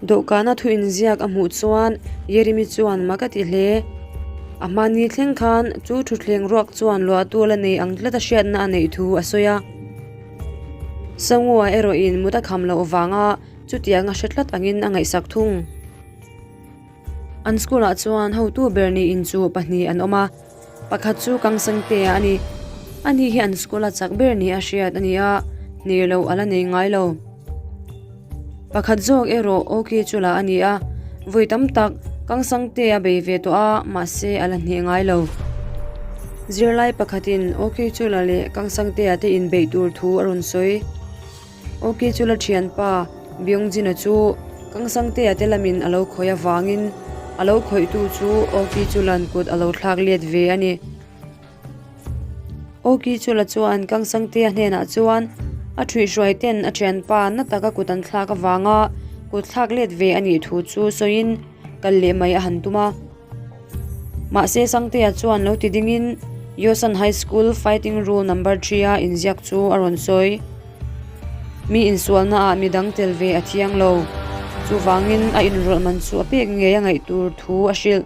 Dawhkana thu inziak a hmuh chuan Yerimi chuan mak a ti hle. A hmani thleng khan chu thutthleng ruak chuan luahtu la nei ang tlat a hriatna a neih thu a sawi a. Sangua erawhin mut a kham loh vanga chutiang a hre tlat angin a ngaihsak thung. An school ah chuan hotu ber niin chu pahnih an awm a, pakhat chu Kangsangtea a ni. Ani hi an school a chak ber ni a hriat a ni a, hne loh a la nei ngai lo. Pakhat zawk erawh Oki chu la a ni a, vawi tam tak Kangsangtea bei ve tawh a, mahse a la hneh ngai lo. Zirlai pakhatin Oki chu la leh Kangsangtea te inbeih tur thu a rawn sawi. Oki chu la thianpa Byungjin-a chu Kangsangtea te lamin a lo khawih avangin a lo khawihtu chu Oki chu lan kut a lo thlak let ve a ni. Oki chu la chuan Kangsangtea hnenah chuan a thuihhruai ten a thianpa na taka kut an thlak avanga kut thlak let ve a nih thu chu sawiin kal leh mai a han tum a. Mahse Sangtea chuan lo ti dingin Yosan High School Fighting Rule Number Three-a inziak chu a rawn sawi. Mi insualnaah midang tel ve a thiang lo. Chuvangin a inrawlh man chu a pek ngei a ngaih tur thu a hrilh.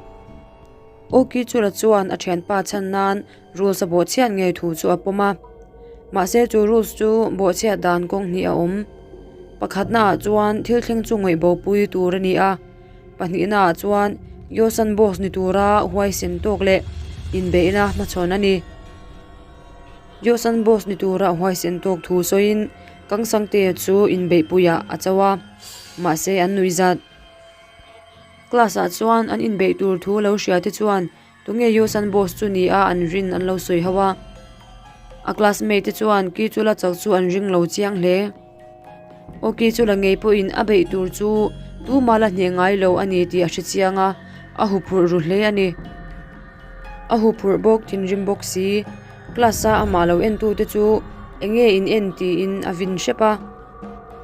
Oki Chula chuan a thianpa chhan nan rules a bawhchhiat ngei thu chu a pawm a. Mahse chu rules chu bawhchhiat dan kawng hnih a awm. Pakhatnaah chuan thil thleng chu ngaih bopui tur a ni a. Pahnihnaah chuan Yosan boss ni tura huaisen tawk leh inbeihna hmachhawn a ni. Yosan boss ni tura huaisen tawk thu sawiin Kangsangtea chu inbeihpuiah a cho a, mahse an nuih zat. Class-ah chuan an inbeih tur thu lo hria te chuan Tunge Yosan boss chu ni a an rin an lo sawi ho a. A classmate te chuan ki chu la chak chu an ring lo chiang hle. Aw ki chu la ngei pawhin a beih tur chu tuma la hneh ngai lo a ni tih a hre chiang a, a huphurh ru hle a ni. A huphurh bawk thinrim bawk si. Class a amah lo en tu te chu enge in en tiin a vin hrep a.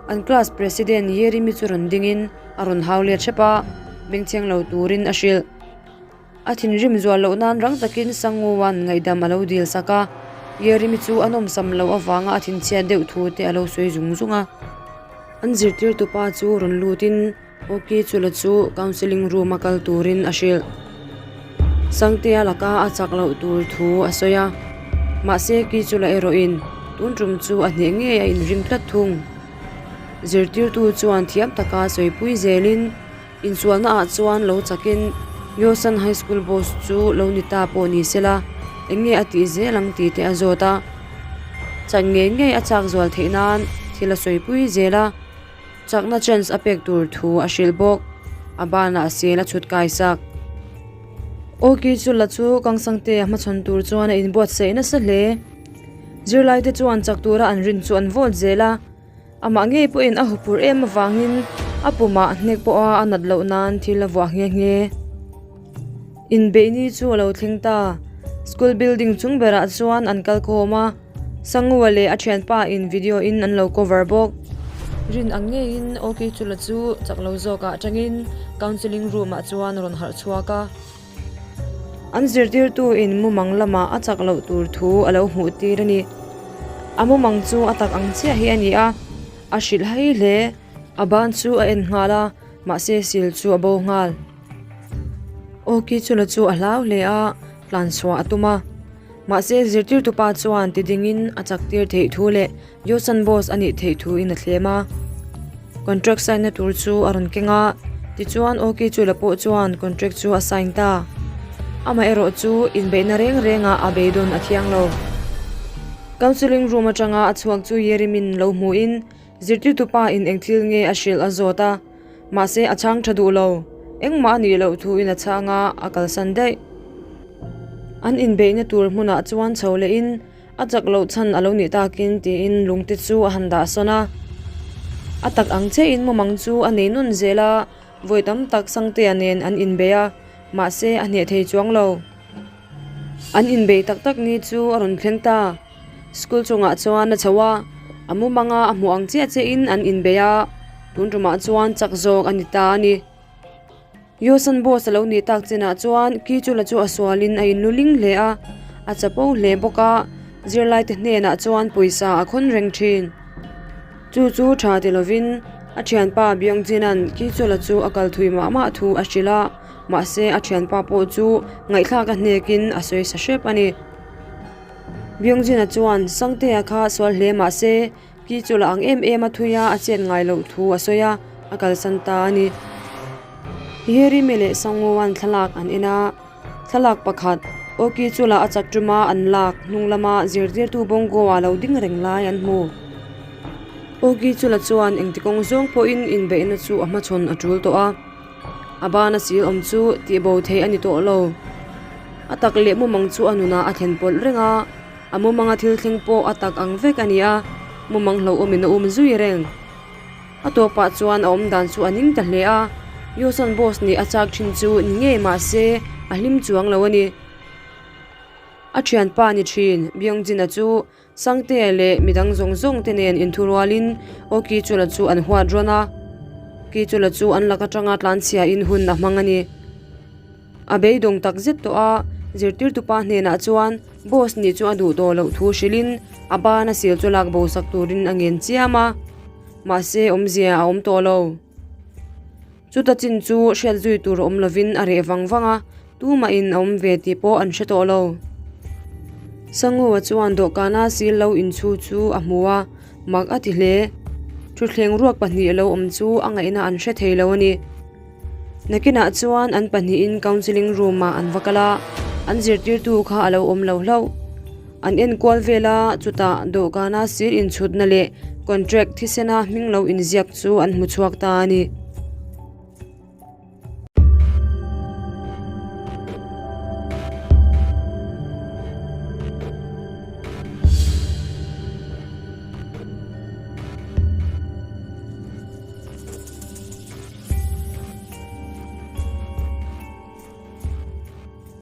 An class president Yerimi chu rawn dingin a rawn hau let hrep a, bengchheng lo turin a hrilh. A thinrim zual loh nan rang takin Sanguan ngaihdam a lo dil sak a, Yerimi chu a nawmsam loh avanga a thinchhiat deuh thu te a lo sawi zung zung a. An zirtirtu pa chu rawn lutin Oki Chula chu counselling room a kal turin a hrilh. Sangtea laka a chak loh tur thu a sawi a, mahse Ki Chula erawhin tun tum chu a hneh ngei a inring tlat thung. Zirtirtu chuan thiam taka sawipui zelin. Insualna ah chuan lo chakin Yosan High School boss chu lo ni ta pawh ni sela, eng nge a tih zel ang tih te a zawt a. Chak ngei ngei a chak zual theih nan thil a sawipui zel a, chakna chance a pek tur thu a hrilh bawk. A banah sel a chhut kai sak. Awki chu la chu Kangsangte a hmachhawn tur chuan a inbuatsaih nasa hle. Zirlaite chuan chak tura an rin chu an vote zel a. Amah ngei pawhin a hupur em avangin a pumah hnek pawha a nat loh nan thil a vuah nghe nghe. Inbeihni chu a lo thleng ta. School building chung berah chuan an kal khawm a, Sangua leh a thianpa in video in an lo cover bawk. Rin ang ngeiin OK Chula chu chak lo zawkah atangin counselling room ah chuan a rawn harh chhuak a. An zirtirtu in mumang lamah a chak loh tur thu a lo hmuh tir a ni. A mumang chu a tak ang chiah hi a ni a, a hrilh hai hle. A ban chu a en nghal a, mahse sil chu a bo nghal. Awki chu la chu a hlau hle a, tlan chhuah a tum a. Mahse zirtirtu pa chuan ti dingin a chak tir theih thu leh Johnson boss a nih theih thu in a thlem a. Contract sign na tur chu a rawn keng a, tichuan Oki chu la pawh chuan contract chu a sign ta. Amaherawh chu inbeihna reng rengah a beidawn a thiang lo. Counselling room atanga a chhuak chu Yerimin lo hmuhin zirtirtu pa in eng thil nge a hrilh a zawt a, mahse a chhang tha duh lo. Engmah a nih loh thu in a chhang a, a kalsan daih. An inbeihna tur hmunah chuan chho lehin A chak loh chhan a lo nih takin tiin lungte chu a han dah sawn a. A tak ang chiahin mumang chu a nei nun zel a, vawi tam tak Sangtea nen an inbei a, mahse a hneh thei chuang lo. An inbei tak tak ni chu a rawn thleng ta. School chungah chuan a chho a, a mumanga a hmuh ang chiah chiahin an inbei a, tun tumah chuan chak zawk a ni ta a ni. Yosan boss a lo nih tak chinah chuan Kichula chu a sualin a inluling hle a, a chapo hle bawk a, zirlaite hnenah chuan pawisa a khawn reng thin. Chu chu tha ti lovin A thianpa Byungjin-a'n Kichula chu a kal thui mah mah thu a hrilh a, mahse a thianpa pawh chu ngaihthlak a hnekin a sawi sa hrep a ni. Byungjin-a chuan Sangtea kha sual hle mah se Kichula ang em em a thui a a chet ngai loh thu a sawi a, a kalsan ta a ni. Yerime leh Sangwoo-a'n thlalak an en a. Thlalak pakhat, Awki chu lah a chak ṭuma an lak hnung lama zirtirtu Bongo-a lo ding reng lai an hmu. Awki chu la chuan engti kawng zawng pawhin inbeihna chu a hmachhawn a ṭul tawh a, a bana sil awm chu tihbo theih a ni tawh lo. A tak leh mumang chu a nunah a thlen pawlh reng a, a mumanga thil thleng pawh a tak ang vek a ni a, mumang hlauhawmin a um zui reng. A tawpah chuan a awm dan chu a ning ta hle a, Yoson boss nih a chak thin chu ni ngei mah se a hlim chuang lo a ni. A thianpa ni thin, Byungjin-a chu Sangtea leh midang zawng zawng te nen inthurualin Aw Kichula chu an huat rawn a, Kichula chu an lak atanga tlanchhiain hun a hmang a ni. A beidawng tak zet tawh a, zirtirtupa hnenah chuan boss nih chu a duh tawh loh thu hrilhin a bana sil chu lak bo sak turin a ngen chiam a, mahse awmzia a awm tawh lo. Chuta chin chu hriat zui tur awm lovin a reh vang vang a, tumahin a awm ve tih pawh an hre tawh lo. Sangoa chuan dawhkana sil lo inchhu chu a hmu a, mak a ti hle. Thutthleng ruak pahnih lo awm chu a ngaihna an hre thei lo a ni. Nakinah chuan an pahnihin counselling room ah an va kal a, an zirtirtu kha a lo awm lo hlauh. An enkual vel a, chutah dawhkana sir inchhutna leh contract thisena hming lo inziak chu an hmu chhuak ta a ni.